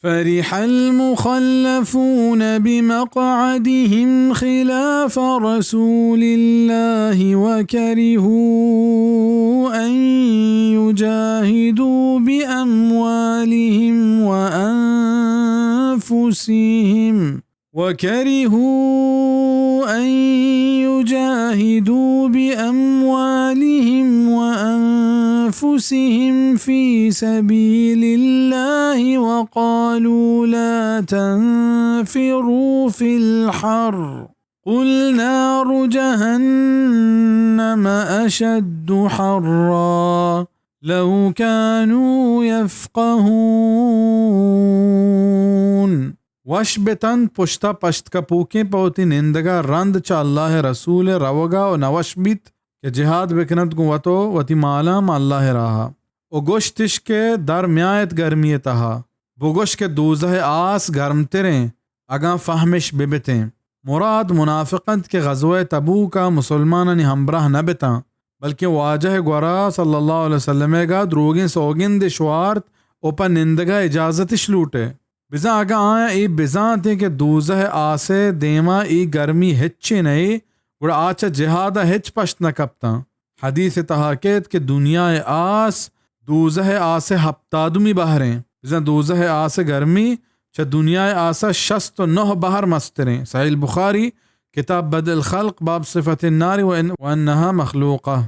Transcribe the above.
فرح المخلفون بمقعدهم خلاف رسول الله وكرهوا أن يجاهدوا بأموالهم وأنفسهم، وكرهوا أن يجاهدوا بأموالهم وأنفسهم في سبيل الله وقالوا لا تنفروا في الحر، قل نار جهنم أشد حرا، لو كانوا يفقهون۔ وش بہ تنت پشتا پشت کپوکیں پہ وتی نندگا رند چہ اللہ ء رسول ء روگا و نوش بیت کہ جہاد بکننت گوں وت و وتی مالاں ماں اللہ ء راہا۔ و گوشتش کہ در میایت گرمی ء تہا، بگوش کہ دوزہ ء آس گرمتریں، اگاں فہمش ببتیں۔ مراد منافق انت کہ غزوہ تبوک ء مسلمانانی ہمبراہ نہ بتاں، بلکیں واجہ ء گورا صلی اللہ علیہ وسلم ء گا دروگیں سوگندش وارت و پہ نندگا اجازتش لوٹے۔ بزاں اگاں آیاں اے بزانتیں کہ دوزہ ء آس ء دیما اے گرمی ہچے نہ اے، گڑا آ چہ جہاد ء ہچ پشت نہ کپتاں۔ حدیث ء تہا کیت کہ دنیا ء آس دوزہ ء آس ء ہپتادمی بہریں۔ بزاں دوزہ ء آس ء گرمی چہ دنیا ء آس ء شست و نہ بہر مستریں۔ صحیح البخاری، کتاب بدء الخلق، باب صفة النار و ان-، وانها مخلوقة۔